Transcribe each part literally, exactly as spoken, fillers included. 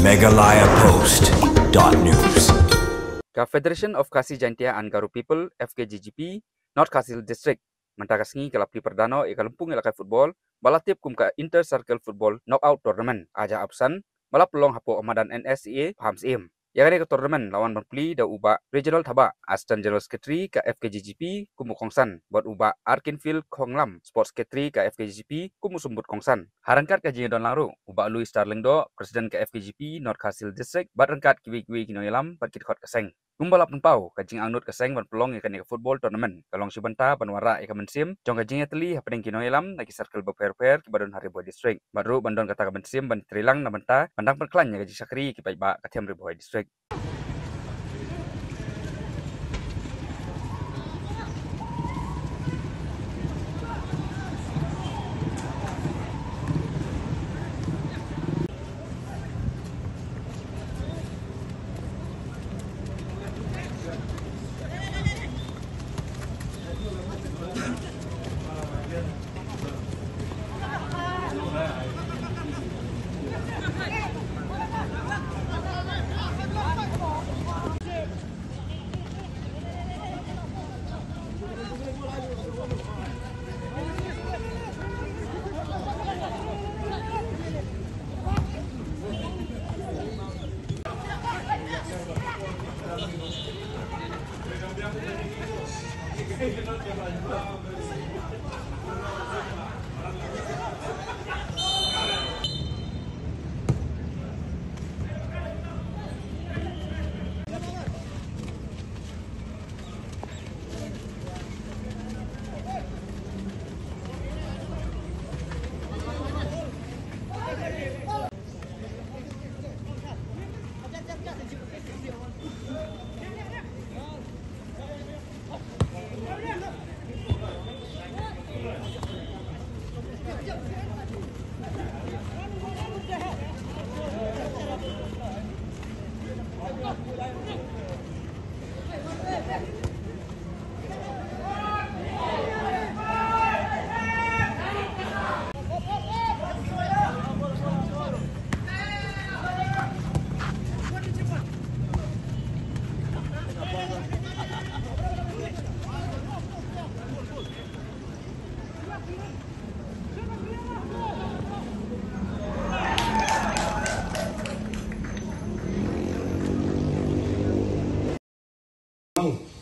Meghalaya Post dot news. Ka Federation of Khasi Jaintia and Garo People, F K G G P, North Khasi Hills District, mynta ka sngi ka la plie pyrda noh ïa ka lympung ïalehkai football ba la tip kum ka Inter Circle Football Knockout Tournament, aja apsan, ba la pynlong hapoh madan N S C A Paham Syiem. Ïa kane ka tournament la wan ban plie da u Bah Reginald Thabah, Assistant General Secretary ka F K G G P kum u kongsan, bad u Bah Arkinfield Khonglam, Sports Secretary ka F K G G P kum u symbud kongsan. Ha ryngkat ka jingïadon lang ruh u Bah Louis Star Lyngdoh, President ka F K G P North Khasi Hills District, bad ryngkat kiwei kiwei ki nongïalam bad ki dkhot ka seng. Kumba la pynpaw, ka jingangnud ka seng ban pynlong ïa kane ka football tournament ka long shi bynta ban wanrah ïa ka mynsiem jong ka jingïatylli hapdeng ki nongïalam na ki circle bapher bapher kiba don ha Ri Bhoi District. Bad ruh ban don kata ka mynsiem ban trei lang na bynta ban dang pynkhlaiñ ïa ka jingshakri ïa ki paidbah ka them Ri Bhoi District.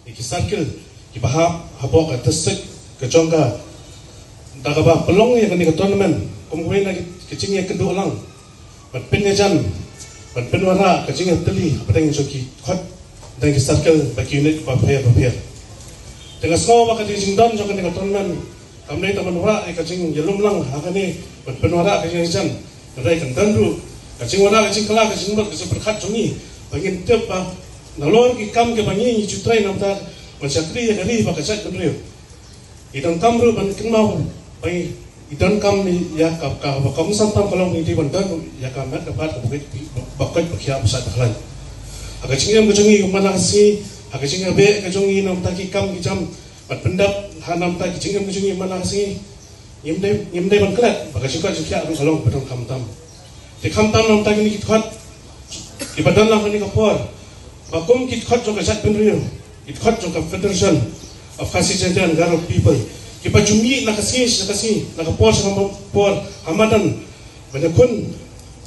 Ïa ki circle kiba hap hapoh ka district ka jong ka, da kaba pynlong ïa kane ka tournament kum kawei na ki, ki jingïakynduh lang ban pynïajan, ban pynwanrah ka jingïatylli hapdeng jong ki khot, hapdeng ki circle bad ki unit bapher bapher. Te nga sngew ba ka dei jingdon jong kane ka tournament kam dei tang ban wanrah ïa ka jingïalum lang ha kane, ban pynwanrah ka jingïajan. Hynrei kan don ruh ka jingwanrah, ka jingkylla, ka jingmut, ka jingpyrkhat jong ngi ba ngin tip ba nalor ki kam kiba ngi, ngi ju trei na bynta ban shakri ïa ka ri bad ka jaitbynriew. Ngi donkam ruh ban kynmaw ba ngi, ngi donkam ïa ka, ka, ba kam san tam ka long, ngi dei ban don ruh ïa ka met ka phad kaba koit, ba koit ba khiah, ba shait ba khlaiñ. Ha ka jingim ka jong ngi man la ka sngi, ha ka jingïabeh ka jong ngi na bynta ki kam ki jam, bad pyndap ha na bynta ki jingim ka jong ngi man la ka sngi, ngim dei, ngim dei ban klet ba ka jingkoit jingkhiah ruh ka long ba donkam tam. Te khamtam na bynta kine ki dkhot kiba don lang ha kane ka por, ba kum ki dkhot jong ka jaitbynriew, ki dkhot jong ka Federation of Khasi Jaintia and Garo People, kiba ju mih na ka sngi sha ka sngi, na ka por sha ka por ha madan, ban ïakhun,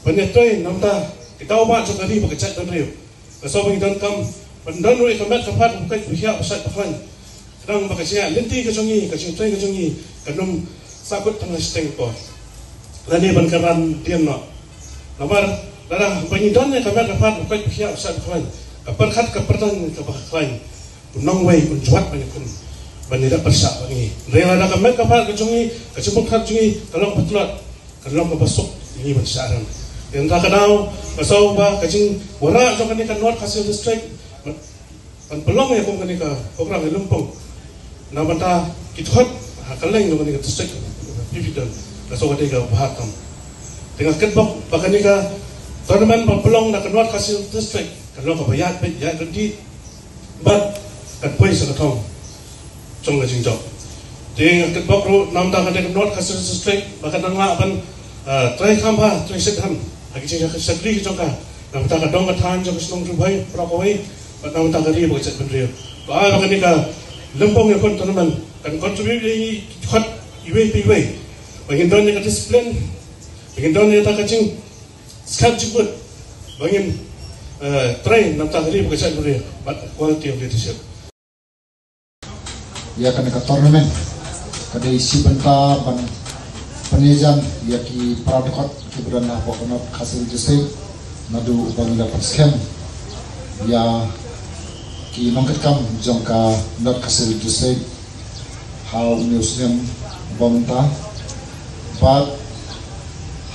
ban ïatrei na bynta ki daw ba jong ka ri bad ka jaitbynriew. Nga sngew ba ngi donkam ban don ruh ïa ka met ka phad kaba koit ba khiah, ba shait ba khlaiñ. Khnang ba ka jingïaid lynti ka jong ngi, ka jingtrei ka jong ngi kan ym sahkut tang ha shiteng por lane ban kyrdan dien noh. Namar lada ba ngi don ïa ka met ka phad kaba koit ba khiah, ba shait ba khlaiñ, ka pyrkhat ka pyrdan kaba khlaiñ, u nongwei un jwat ban ïakhun, ban ïaleh pyrshah bad ngi. Hynrei lada ka met ka phad ka jong ngi, ka jingpyrkhat jong ngi ka long ba tlot, ka long kaba suk ïa ngi ban shah ran. Te na kata ka daw nga sngew ba ka jingwanrah jong kane ka North Khasi Hills District ban pynlong ïa kum kane ka program ïalum pong na bynta ki dkhot ha kylleng jong kane ka district, P P Don, nga sngew ka dei kaba bha tam. Te nga kitbok ba kane ka tournament ban pynlong na ka North Khasi Hills District kan long kaba ïaid beit, ïaid ryntih bad kan poi sha ka thong jong ka jingjop. Te nga kitbok ruh na bynta ka North Khasi Hills District ba kan nang lah ban, ah, trei kham bha, trei shit kham ha ki jingshakri ki jong ka, Na ka bynta ka dong ka thaiñ jong ka shnong Ri Bhoi baroh kawei, bad na ka bynta ka ri bad ka jaitbynriew. Ba ai ba kane ka Lympung Ïakhun Tournament kan contribute ïa ki khot iwei pa iwei ba ngin don ïa ka discipline, ba ngin don ïa ka jingskhem jingmut, ba ngin, eh, train na ka bynta ka ri bad ka jaitbynriew bad quality of leadership. Ïa kane ka tournament ka dei shi bynta ban pynïajan ïa ki para dkhot kiba don hapoh ka North Khasi Hills District, naduh ba ngi la pynskhem ïa ki nongkitkam jong ka North Khasi Hills District ha une u snem ba mynta. Bad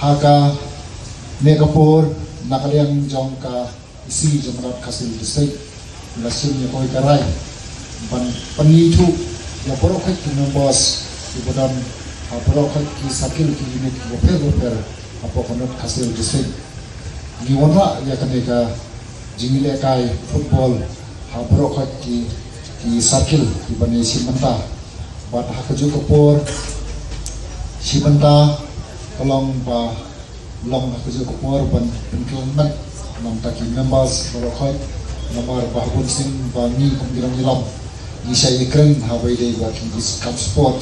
ha kane ka por, na ka liang jong ka EC jong ka North Khasi Hills District, la shim ïa kawei ka rai ban pynithuh ïa baroh khoit ki members kiba don ha baroh khoit ki circle, ki unit kiba pher bapher hapoh ka North Khasi Hills District. Ngi wanrah ïa kane ka jingïalehkai football ha baroh khoit ki, ki circle kiba ngi shim bynta. Bad ha kajuh ka por, shim bynta ka long ba long ha kajuh ka por ban pynkhlaiñ met na ka bynta ki members baroh khoit, namar ba ha bun sien ba ngi kum ki nongïalam ngi shah ïakren haba ïadei bad ki kam sport.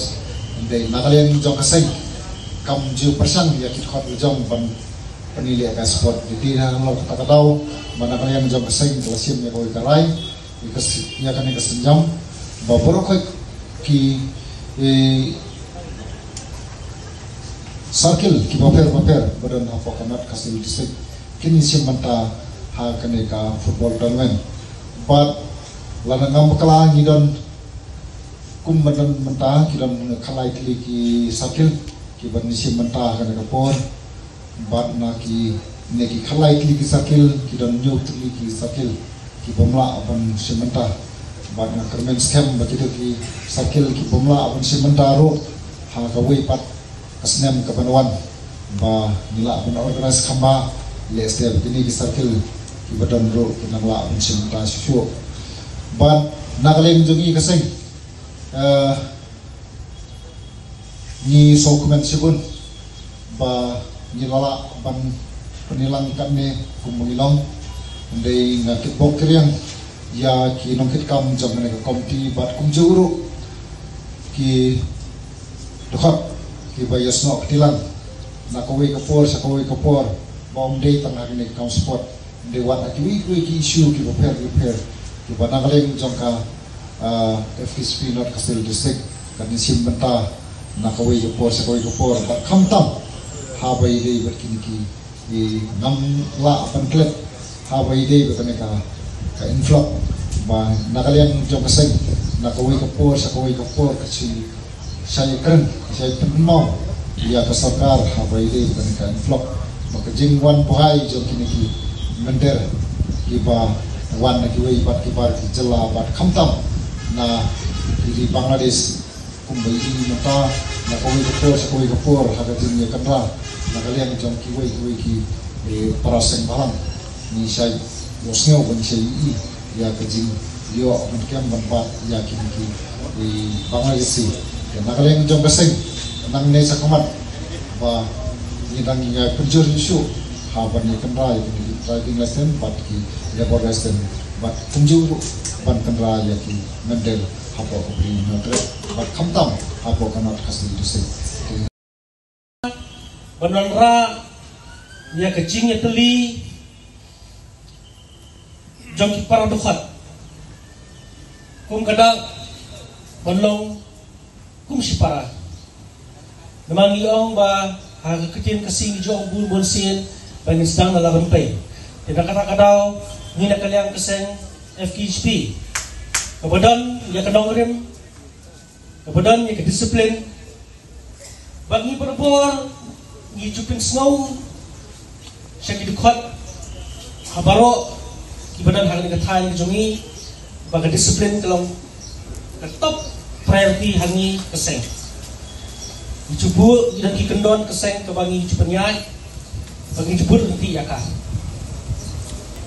Hynrei na ka liang jong ka seng kam ju pyrshang ïa ki dkhot la jong ban pynlehkai sport. Te halor kata ka daw, ba na ka liang jong ka seng ka la shim ïa kawei ka rai ïa ka si-, ïa kane ka sienjam ba baroh khoit ki, eh, circle kiba pher bapher ba don hapoh ka North Khasi Hills District kin ïashim bynta ha kane ka football tournament. Bad lada ngam bakla, ngi don, kum ba don mynta, ki don khatlai tylli ki circle kiban ïashim bynta ha kane ka por. Bad na kine ki khatlai tylli ki circle ki don hynñiew tylli ki circle ki bym lah ban shim bynta. Bad nga kyrmen skhem ba kito ki circle ki bym lah ban shim bynta ruh, ha kawei pat ka snem kaban wan, ba ngi lah ban organise kham bha, lehse ba kine ki circle kiba don ruh kin nang lah ban shim bynta shuh shuh. Bad na ka liang jong ngi ka seng, eh, ngi sngewkmen shibun ba ngi la lah ban pynïalang katne kum ba ngi long. Hynrei nga kitbok kyrïang ïa ki nongkitkam jong kane ka komiti bad kumjuh ruh ki dkhot kiba ïasnoh kti lang na kawei ka por sha kawei ka por, ba ym dei tang ha kane ka kam sport. Hynrei wat ha kiwei kiwei ki issue kiba pher kiba pher, kiba na ka liang jong ka, ah, F K H P North Khasi Hills District kan ïashim bynta na kawei ka por sha kawei ka por. Bad khamtam haba ïadei bad kine ki, ki ngam lah ban klet, haba ïadei bad kane ka, ka influx, ba na ka liang jong ka seng na kawei ka por sha kawei ka por ka shu shah ïakren, shah ïapynpaw ïa ka sorkar haba ïadei bad kane ka influx, ba ka jingwan buhai jong kine ki mynder kiba wan na kiwei pat kiba ki jylla bad khamtam na ki ri Bangladesh, kumba ïohi mynta na kawei ka por sha kawei ka por ha ka jingïakynrah na ka liang jong kiwei kiwei ki, eh, para seng bhalang. Ngi shah ïohsngew bad ngi shah ïohi ïa ka jingïoh ban kem ban bat ïa kine ki, eh, Bangladeshi. Te na ka liang jong ka seng, nangne shakhmat ba ngi dang ïai pynjur shuh shuh ha ban ïakynrah ïa kine ki driving license bad ki labour license bad kumjuh ruh ban kynrah ïa ki mynder hapoh ka Bri Hynñiewtrep bad khamtam hapoh ka North Khasi District. Ban wanrah ïa ka jingïatylli jong ki para dkhot kum ka dak ban long kum shipara. Namar ngi ong ba ha ka ktien Khasi ngi ju ong bun bun sien ba ngin sdang na la rympei. Te na kata ka daw ngi na ka liang ka seng F K H P kaba don ïa ka nongrim, kaba don ïa ka disiplin, ba ngi barabor ngi ju pynsngew sha ki dkhot ha baroh kiba don ha kane ka thaiñ ka jong ngi ba ka disiplin ka long ka top priority ha ngi ka seng. Ngi ju buh, ngi don ki kyndon ka seng kaba ngi ju pynïaid ba ngi ju buh lynti ïa ka.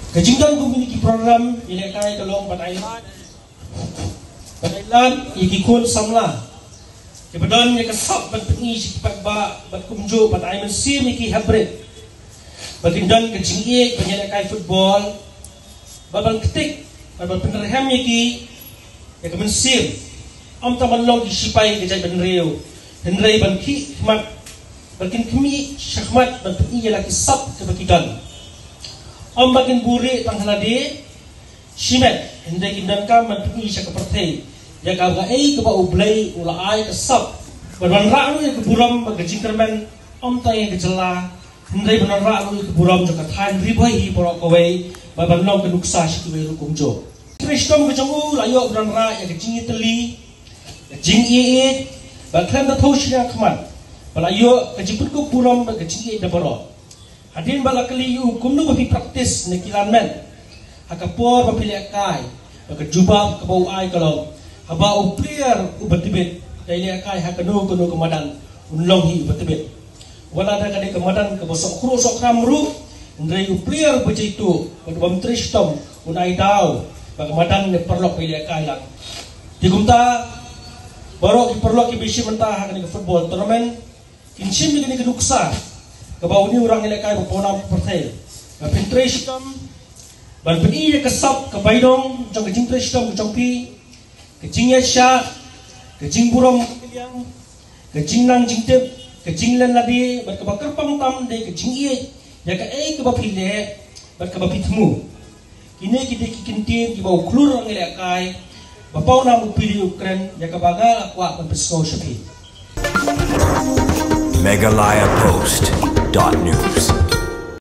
Ka jingdon kum kine ki program ïalehkai ka long ban ai lad ban ai lad ïa ki khun samla kiba don ïa ka sap ban pyni sha ki paidbah bad kumjuh ban ai mynsiem ïa ki hapdeng. Ba kin don ka jingïeit ban ïalehkai football, ba ban ktik, ba ban pynrhem ïa ki ïa ka mynsiem. Ym tang ban long ki sipai ka jaitbynriew, hynrei ban khih khmat, ba kin khmih shakhmat ban pyni ïa la ki sap kaba ki don. Ym ba kin buhrieh tang ha lade shimet, hynrei kin donkam ban pyni sha ka pyrthei ïa kaba kaei kaba U Blei u la ai ka sap, ban wanrah ruh ïa ka burom bad ka jingkyrmen, ym tang ïa ka jylla, hynrei ban wanrah ruh ïa ka burom jong ka thaiñ Ri Bhoi hi baroh kawei, bad ban long ka nuksa sha kiwei ruh kumjuh. Trei shitom ka jong u la ïoh ban wanrah ïa ka jingïatylli, ka jingïeit, bad khlem da thew shiliang khmat, ba la ïoh ka jingpynkup burom bad ka jingïeit da baroh. Hadien ba la kylli ïa u kumno ba phi practice ne ki lan met ha ka por ba phi lehkai bad ka jubab kaba u ai ka long, haba u player uba tbit dei lehkai ha kano kano ka madan, un long hi uba tbit. Wat la da ka dei ka madan kaba sohkhruh sohkhram ruh, hynrei u player uba jaituh bad ubym trei shitom un ai daw ba ka madan ne paralok ba ïalehkai lang. Te kumta baroh ki paralok kiba shim bynta ha kane ka football tournament, kin shim ïa kane ka nuksa kaba une u rangïalehkai ba pawnam ka pyrthei, ba phin trei shitom ban pyni ïa ka sap ka bainong jong ka jingtrei shitom ka jong phi, ka jingïaishah, ka jingburom ka liang, ka jingnang jingtip, ka jinglen lade, bad kaba kyrpang tam dei ka jingïeit ïa kaei kaba phi leh bad kaba phi thmu. Kine ki dei ki kyntien kiba u khlur rangïalehkai ba pawnam u Piri u kren, ïa kaba nga la kwah ban pynsngew sha phi. Meghalaya Post dot news.